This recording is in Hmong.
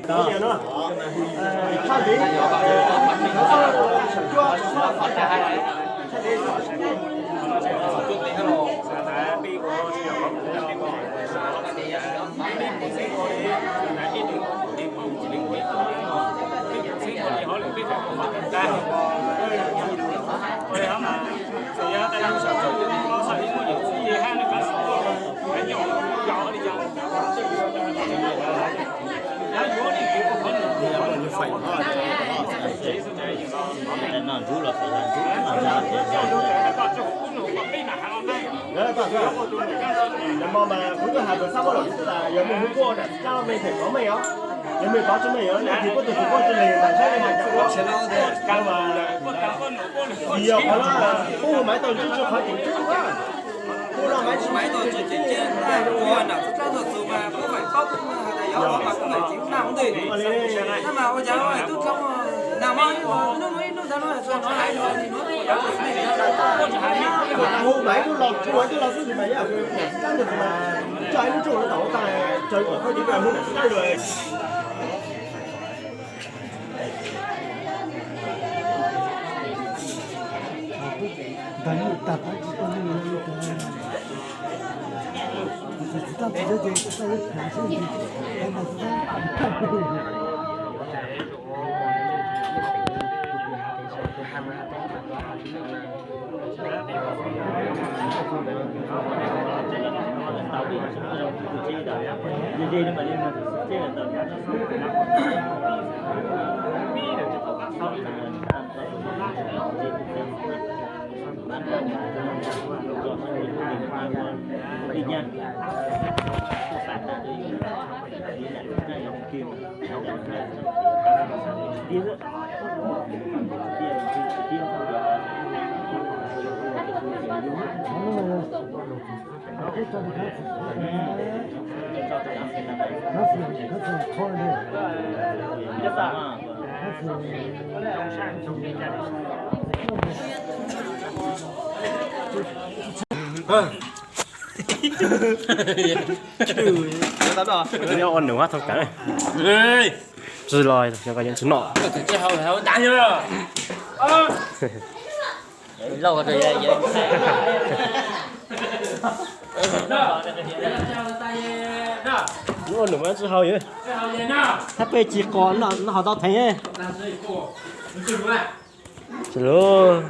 Yog mas kuv tuaj has tus xab pab los xwb tas yog mej hu kuaj nram txhab mej theem tov mej os. Yog mej tov tsis mej os, nej tis kuj tus tus kuaj tsis li mas saib li has cas ua. Yog qhov no kuj maiv tau ntsib tsis qhov tseem ceeb a. Kuj no maiv tsis maiv tau tseem ceeb, kuv nram txhab txug mas kuv feem paub kuj has tas yog mas kuv feem tseem naj ntej. Tab mas ua cas tub roob nag hmo ib hnub ib hnub ntawd no txog no hais no li no. Kuv hu mas ib tug los, kuv hu ib tug los xwb mas yog nram txhab ntawd mas tso ib lub tsooj no tom ua tag, tso kom koj cev mus nram txhab ntawd. Ua nws ua thov kawg. Tsis los, tsis noj. Ua nws mas tsis haus yom. Hab peb tsis qos noj ho tau theev. Tsis lub.